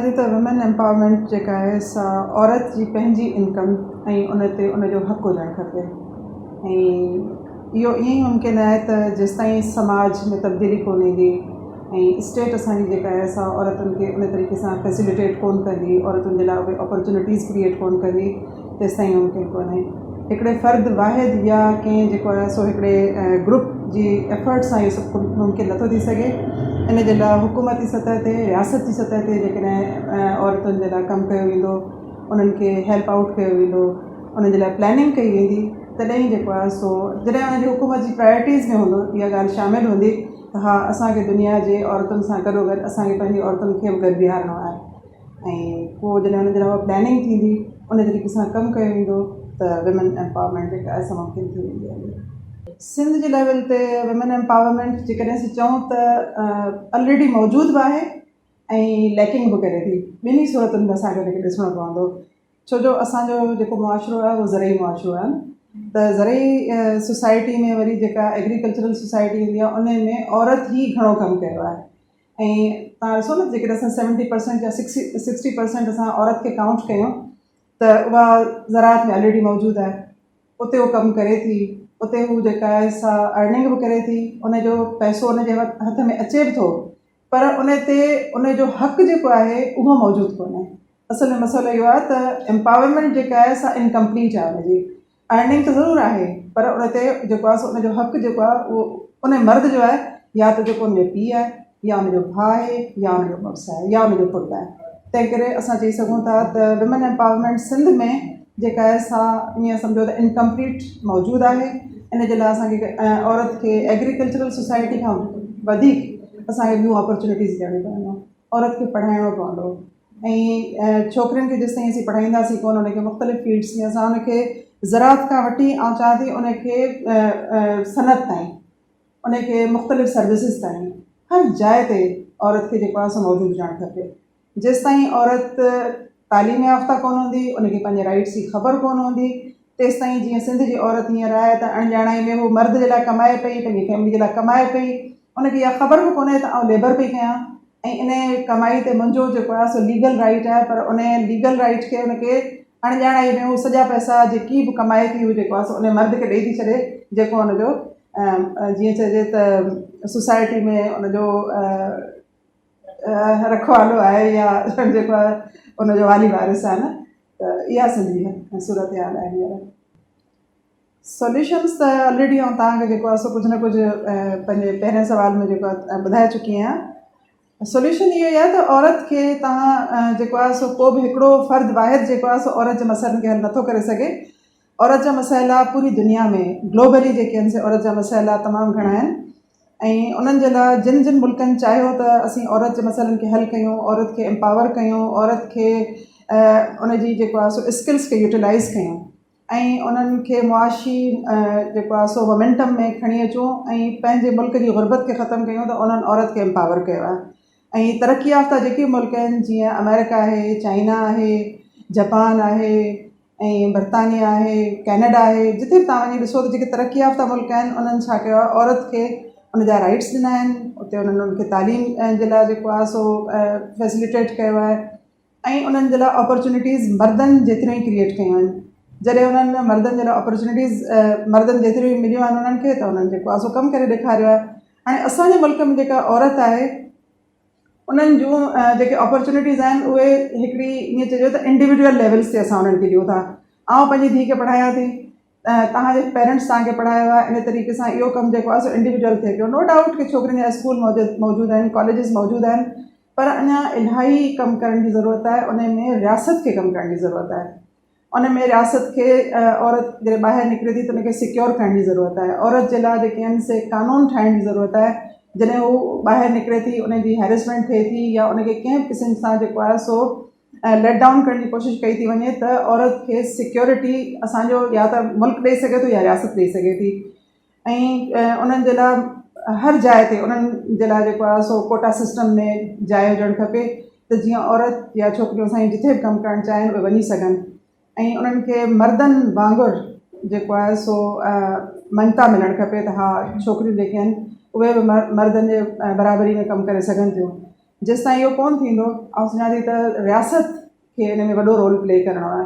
چاهيان ٿي ته وومين امپاورمينٽ جيڪا آهي سا عورت جي پنهنجي انڪم ۽ ان تي ان جو حق هجڻ کپي ۽ اهو ائين ئي ممڪن آهي ته جيستائين سماج ۾ تبديلي ڪونه ايندي ۽ اسٽيٽ اسان جي جيڪا آهي سا عورتن کي ان طريقي سان فيسليٽيٽ ڪونه ڪندي، عورتن جي لاء اهي اپرچونيٽيز ڪريئيٽ ڪونه ڪندي، تيستائين ممڪن ڪونهي. هڪڙي فرد واحد يا ڪنهن جيڪو آهي سو هڪڙي گروپ جي ايفرٽ سان اهو سڀ ڪجهه ممڪن نٿو ٿي سگهي. ان جي لاء حڪومتي سطح تي، رياست جي سطح تي جيڪڏهن عورتن جي لاء ڪم ڪيو ويندو، انهن کي هيلپ آئوٽ ڪيو ويندو، انهن جي لاء پلاننگ ڪئي ويندي تڏهن ئي جيڪو آهي سو جڏهن انهن جي حڪومت جي پرائرٽيز ۾ هوندو اها ڳالهه شامل هوندي ته ها اسان کي دنيا جي عورتن سان گڏوگڏ اسان کي پنهنجي عورتن کي به گڏ بيهارڻو آهي ۽ پوء جڏهن انهن جي لاء اها پلاننگ ٿيندي ان طريقي سان ڪم ڪيو ويندو ته ويمن امپاورمينٽ جيڪا آهي سا ممڪن ٿي ويندي هلي. سنڌ جي ليول تي ويمن امپاورمينٽ جيڪڏهن اسين چئون ته الريڊي موجود به آهي ۽ ليڪنگ به ڪري ٿي ٻنهي صورتن ۾ اسان کي ان کي ڏسڻو پوندو ڇو جو اسان جو جيڪو معاشرو آهي اهو زرعي معاشرو آهي ته زرعي سوسائٽي ۾ وري جيڪا ايگريڪلچرل سوسائٽي هوندي آهي ان ۾ عورت ئي گهڻو ڪم ڪيو آهي ۽ توهان ڏسو نه جيڪڏهن اسان سيونٽي پرسنٽ يا سڪسٽي پرسنٽ اسان عورت کي ڪائونٽ ڪيون ته اها زراعت ۾ آلريڊي موجود آهي اتي هو ڪم ڪري ٿي اتي هو جيڪا آهي سا ارننگ به ڪري ٿي ان جو پئسو ان جي هٿ ۾ اچي به ٿو پر ان تي ان جو حق جيڪو آهي اهو موجود ڪونهي. اصل ۾ مسئلو اهو آهي ته امپاورمينٽ جيڪا آهي سا انڪمپليٽ آهي ان جي ارننگ ته ضرور آهي پر ان تي جيڪو آهي سو ان جو حق جيڪو آهي اهو ان مرد جو آهي يا ته جيڪو ان جو پيء آهي يا ان جو ڀاء آهي يا ان جو مڙس آهي يا ان جو پٽ آهي تنهن ڪري اسان چئي سگهون ٿا ته وومين امپاورمينٽ سنڌ ۾ جيڪا آهي سا ائين سمجهو ته انڪمپليٽ موجود آهي ان جي لاء اسان کي عورت کي ايگريڪلچرل سوسائٽي کان وڌيڪ اسان کي ٻيون اپرچونيٽيز ڏيڻيون پونديون عورت کي پڙهائڻو پوندو ۽ ڇوڪرين کي جيستائين اسين پڙهائينداسين ڪونه ان کي مختلف فيلڊس ۾ اسان ان کي زراعت کان وٺي آئون چاهيان ٿي ان کي صنعت تائين ان کي مختلف سروسز تائين هر جاء تي عورت کي جيڪو آهي سو موجود هجڻ کپي جيستائين عورت تعليم يافته ڪونه هوندي، ان کي پنهنجي رائيٽس جي خبر ڪونه هوندي، تيستائين جيئن سنڌ جي عورت هينئر آهي ته اڻڄاڻائي ۾ هو مرد جي لاء ڪمائي پئي، پنهنجي فيملي جي لاء ڪمائي پئي، ان کي اها خبر به ڪونهي ته آئون ليبر پئي ڪيان ۽ ان ڪمائي تي منهنجو جيڪو آهي سو ليگل رائيٽ آهي پر ان ليگل رائيٽ کي ان کي اڻڄاڻائي ۾ هو سڄا پئسا جيڪي به ڪمائي ٿي هو جيڪو آهي سو ان مرد کي ڏئي ٿي ڇڏي جيڪو ان جو جيئن چئجي ته سوسائٽي ۾ ان جو رکوالو آهي يا جيڪو آهي ان جو والي وارث آهي نه ته اها سنڌ جي صورتحال آهي هينئر. سوليوشنس ته آلريڊي آئون توهان کي جيڪو آهي سو ڪجهه نه ڪجهه پنهنجي پهرين سوال ۾ جيڪو آهي ٻڌائي چڪي آهيان. سوليوشن اهو ئي آهي ته عورت کي توهان جيڪو آهي سو ڪو به هڪڙو فرد واحد جيڪو آهي سو عورت جي مسئلن کي حل نٿو ڪري سگهي. عورت جا مسئلا پوري دنيا ۾ گلوبلي جيڪي آهن سي عورت جا مسئلا تمام گهڻا آهن. ۽ انهن جي لاء جن جن ملڪن چاهيو ته اسين عورت جي مسئلن کي حل ڪيون، عورت کي امپاور ڪيون، عورت کي ان جي جيڪو آهي سو اسڪلس کي يوٽيلائز ڪيون ۽ انهن کي معاشي جيڪو آهي سو مومينٽم ۾ کڻي اچون ۽ پنهنجي ملڪ جي غربت کي ختم ڪيون ته انهن عورت کي امپاور ڪيو آهي ۽ ترقي يافته جيڪي ملڪ آهن جيئن آمريڪا آهي، چائنا آهي، جپان آهي، ۽ برطانيا آهي، ڪينيڊا آهي، جتي به توهان وڃي ڏسو ته جيڪي ترقي يافته ملڪ آهن انهن ڇا ڪيو آهي عورت کي ان جا رائٽس ڏنا آهن اتي انهن انهن کي تعليم جي لاء جيڪو آهي سو فيسليٽيٽ ڪيو آهي ۽ انهن جي لاء اپرچونيٽيز مردن جيتريون ئي ڪريئيٽ ڪيون آهن جڏهن انهن مردن جي لاء اپرچونيٽيز مردن جيتريون ئي مليون آهن انهن کي ته انهن جيڪو آهي سو ڪم ڪري ڏيکاريو آهي هاڻي اسان جي ملڪ ۾ جيڪا عورت آهي انهن جون جيڪي اپرچونيٽيز آهن اهي هڪڙي ائين چئجو ته انڊيوڊيول ليولس تي اسان انهن کي ڏيون ٿا آئون پنهنجي ڌيء کي پڙهايان ٿي توهان جي پيرنٽس توهان کي پڙهايو آهي ان طريقي سان اهو ڪم جيڪو آهي سو انڊيوڊيول ٿئي پيو نو ڊائوٽ ڪي ڇوڪرين جا اسڪول موجود موجود آهن ڪاليجز موجود آهن پر اڃا الاهي ڪم ڪرڻ جي ضرورت آهي ان ۾ رياست کي ڪم ڪرڻ جي ضرورت آهي ان ۾ رياست کي عورت جڏهن ٻاهر نڪري ٿي ته ان کي سيڪيور ڪرڻ جي ضرورت آهي عورت جي لاء جيڪي آهن سي قانون ٺاهڻ جي ضرورت آهي جڏهن هو ٻاهر نڪري ٿي ان جي هيرسمينٽ ٿئي ٿي يا ان کي ڪنهن به قسم سان جيڪو آهي سو ليٽ ڊائون ڪرڻ جي ڪوشش ڪئي ٿي وڃي ته عورت کي سيڪيورٽي اسانجو يا ته ملڪ ڏئي سگهي ٿو يا رياست ڏئي سگهي ٿي ۽ انهن جي لاء هر جاء تي انهن جي لاء جيڪو آهي سو ڪوٽا سسٽم ۾ جاء هجڻ کپي ته جيئن عورت يا ڇوڪريون اسان جون جٿي به ڪم ڪرڻ چاهين اهي وڃي سگهن ۽ انهن کي مردن وانگر جيڪو آهي سو مڃتا ملڻ کپي ته ها ڇوڪريون جيڪي آهن اهي به مردن جي برابري ۾ ڪم ڪري سگهن ٿيون. جيستائين اهو ڪونه ٿيندو، آئون سمجهان ٿي ته رياست کي ان ۾ وڏو رول پلي ڪرڻو آهي.